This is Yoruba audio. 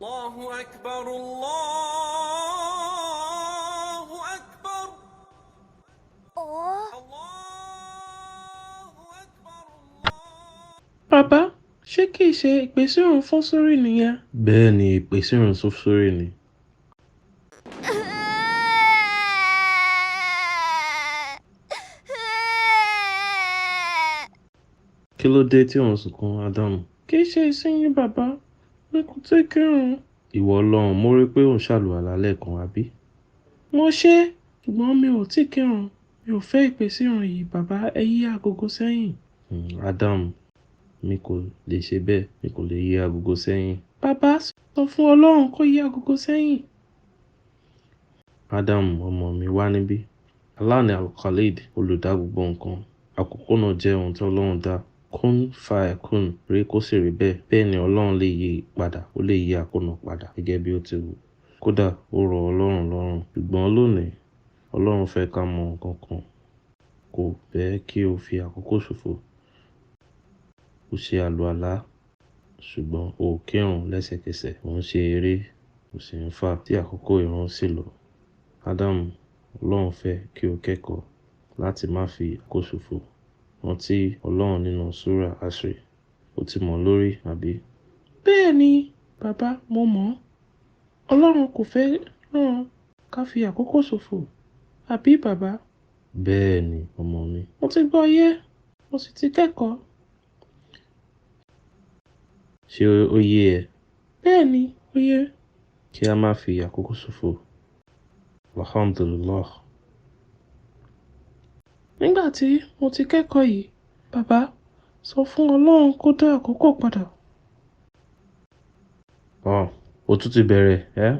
Allahu akbar, Allahu akbar. Allahu akbar, Allah. Bàbá, ṣé kìí ṣe ìpèsírun fún Súrì nìyẹn? Bẹ́ẹ̀ ni, ìpèsírun Súrì ni. Kí ló dé tí ò ń sunkún, Ádámù? Kìí ṣe ìsinyìí bàbá, mi kò tíì kírun. Ìwọ Ọlọ́run, mo rí pé ò ń ṣàlùwàlá lẹ́ẹ̀kan, àbí? Mo ṣé, ṣùgbọ́n mi ò tíì kírun. Mi ò fẹ́ ìpèsírun yìí bàbá, ẹ yí agogo sẹ́yìn. Ádámù, mi kò lè ṣe bẹ́ẹ̀, mi kò lè yí agogo sẹ́yìn. Bàbá, sọ fún Ọlọ́run kó yí agogo sẹ́yìn. Ádámù, ọmọ mi, wá níbí. Allah ni Al-Khalid, olùdá gbogbo nǹkan. Àkókò náà jẹ́ ohun tí Ọlọ́run dá. Kun fayakun, rí kó sì rí bẹ́ẹ̀. Bẹ́ẹ̀ ni Ọlọ́run lè yí padà, ó lè yí àkóónà padà gẹ́gẹ́ bí ó ti wù. Kódà ó rọ Ọlọ́run lọ́rùn. Ṣùgbọ́n lónìí, Ọlọ́run fẹ́ ká mọ nǹkan kan. Kò fẹ́ kí o fi àkókò ṣòfò. O ṣe àlùwàlá, ṣùgbọ́n o ò kírun lẹ́sẹ̀kẹsẹ̀. Ò ń ṣe eré, o sì ń fà tí àkókò ìrun sì lọ. Ádámù, Ọlọ́run fẹ́ kí o kẹ́kọ̀ọ́ láti má fi àkókò ṣòfò. Rántí Ọlọ́run nínú Súrà Asri. O ti mọ̀ lórí, àbí? Bẹ́ẹ̀ ni, bàbá, mo mọ̀. Ọlọ́run kò fẹ́ràn ká fi àkókò ṣòfò, àbí bàbá? Bẹ́ẹ̀ ni, ọmọ mi. Mo ti gbọ́ yé, mo sì ti kẹ́kọ̀ọ́. Ṣé ó yé ẹ? Bẹ́ẹ̀ ni, ó yé. Kí a má fi àkókò ṣòfò. Alhamdulillah. Nígbà tí mo ti kẹ́kọ̀ọ́ yìí, bàbá, sọ fún Ọlọ́run kó dá àkókò padà. Ọ̀, o tún ti bẹ̀rẹ̀, ẹ́?